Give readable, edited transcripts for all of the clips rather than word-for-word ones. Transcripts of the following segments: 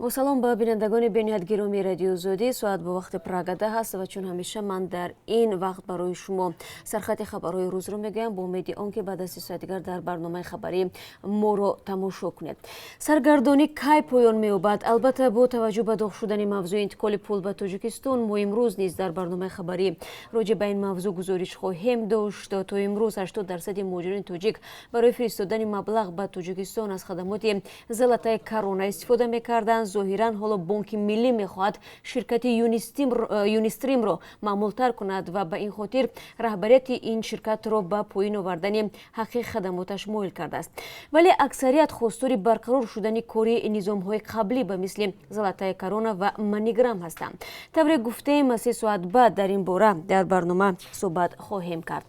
Бо салом ба бинандагони бениҳоят гиромии Радиои Озодӣ. Соат бо вақти Прага 10 ҳаст ва чун ҳамеша ман дар ин вақт барои шумо сархати хабарҳои рӯзро мегӯям, бо умеди он ки баъд аз 3 соат дигар дар барномаи хабарӣ моро тамошо кунед. Саргардонӣ кай поён меёбад? Албатта, бо таваҷҷӯҳ ба доғ шудани мавзӯи интиқоли пул ба Тоҷикистон, мо имрӯз низ дар барномаи хабарӣ роҷеъ ба ин мавзӯъ гузориш хоҳем дошт. То имрӯз 80% муҳоҷирони тоҷик барои фиристодани маблағ ба Тоҷикистон аз хадамоти «Золотая корона» истифода мекарданд. Зоҳиран, ҳоло Бонки Миллӣ мехоҳад ширкати Юнистримро маъмултар кунад ва ба ин хотир раҳбарияти ин ширкатро ба поён овардани ҳаққи хадамоташ моил кардааст. Вале аксарият хостори барқарор шудани кори низомҳои қаблӣ ба мисли «Золотая корона» ва Маниграм ҳастанд. Тавре гуфтаем, 3 соат баъд дар ин бора дар барнома суҳбат хоҳем кард.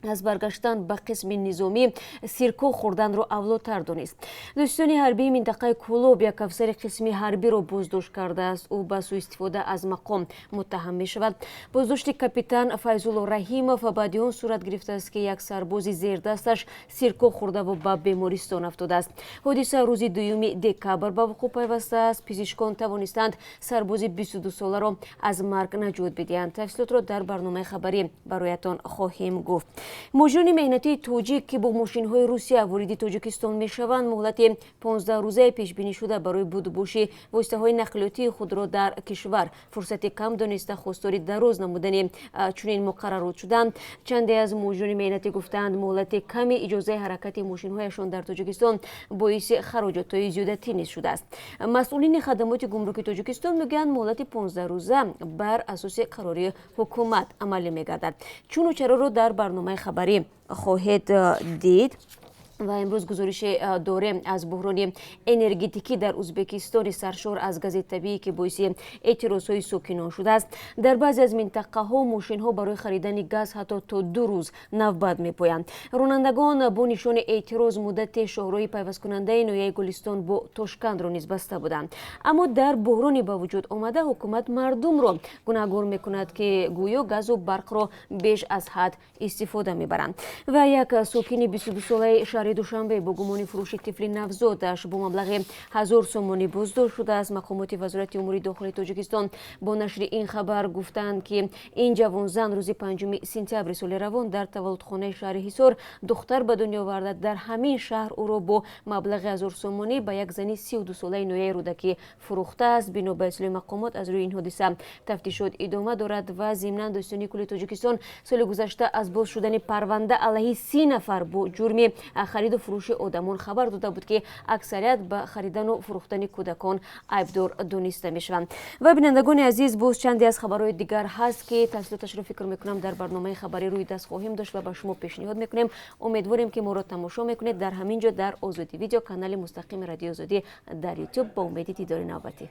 Аз баргаштан ба қисми низомӣ сирко хӯрданро авлотар донист. Додситонии ҳарбии минтақаи Кӯлоб як афсари қисми ҳарбиро боздошт кардааст. Ӯ ба сӯистифода аз мақом муттаҳам мешавад. Боздошти капитан Файзулло Раҳимов баъди он сурат гирифтааст, ки як сарбози зердасташ сирко хӯрдаву ба бемористон афтодааст. Ҳодиса рӯзи 2 декабр ба вуқӯъ пайвастааст. Пизишкон тавонистанд сарбози 22-соларо аз марг наҷот бидиҳанд. Тафсилотро дар барномаи хабарӣ бароятон хоҳем гуфт. Муҳоҷирони меҳнатии тоҷик, ки бо мошинҳои Русия вориди Тоҷикистон мешаванд, муҳлати 15-рӯзаи пешбинишуда барои будубоши воситаҳои нақлиётии худро дар кишвар фурсати кам дониста, хостори дароз намудани чунин муқаррарот шуданд. Чанде аз муҳоҷирони меҳнатӣ гуфтаанд, муҳлати ками иҷозаи ҳаракати мошинҳояшон дар Тоҷикистон боиси хароҷотҳои зиёдатӣ низ шудааст. Масъулини хадамоти гумруки Тоҷикистон мегӯянд, муҳлати 15-рӯза бар асоси қарори ҳукумат амалӣ мегардад. Чуну чароро дар барномаи хабарӣ хоҳед дид. Ва имрӯз гузорише дорем аз буҳрони энергетикӣ дар Узбекистони саршор аз гази табиӣ, ки боиси эътирозҳои сокинон шудааст. Дар баъзе аз минтақаҳо мошинҳо барои харидани газ ҳатто то 2 рӯз навбат мепоянд. Ронандагон бо нишони эътироз муддате шоҳроҳи пайвасткунандаи ноҳияи Гулистон бо Тошкандро низ баста буданд. Аммо дар буҳрони ба вуҷуд омада ҳукумат мардумро гунаҳгор мекунад, ки гӯё газу барқро беш аз ҳад истифода мебаранд. Ва як сокини 22-солаи шаҳри Душанбе бо гумони фурӯши тифли навзодаш бо маблағи 1000 сомонӣ боздошт шудааст. Мақомоти Вазорати умури дохилии Тоҷикистон бо нашри ин хабар гуфтанд, ки ин ҷавонзан рӯзи 5 сентябри соли равон дар таваллудхонаи шаҳри Ҳисор духтар ба дунё оварда, дар ҳамин шаҳр ӯро бо маблағи 1000 сомонӣ ба як зани 32-солаи ноҳияи Рӯдакӣ фурӯхтааст. Бино ба иттилои мақомот, аз рӯи ин ҳодиса тафтишот идома дорад. Ва зимнан, додситонии кулли Тоҷикистон соли гузашта аз боз шудани парванда алайҳи 30 нафар бо ҷурми хариду фурӯши одамон хабар дода буд, ки аксарият ба харидану фурӯхтани кӯдакон айбдор дониста мешаванд. Ва, бинандагони азиз, боз чанде аз хабарҳои дигар ҳаст, ки тафсилоташро, фикр мекунам, дар барномаи хабарӣ рӯи даст хоҳем дошт ва ба шумо пешниҳод мекунем. Умедворем, ки моро тамошо мекунед дар ҳамин ҷо, дар Озодӣ Видео, канали мустақими Радиои Озодӣ дар Ютуб. Ба умеди дидори навбатӣ.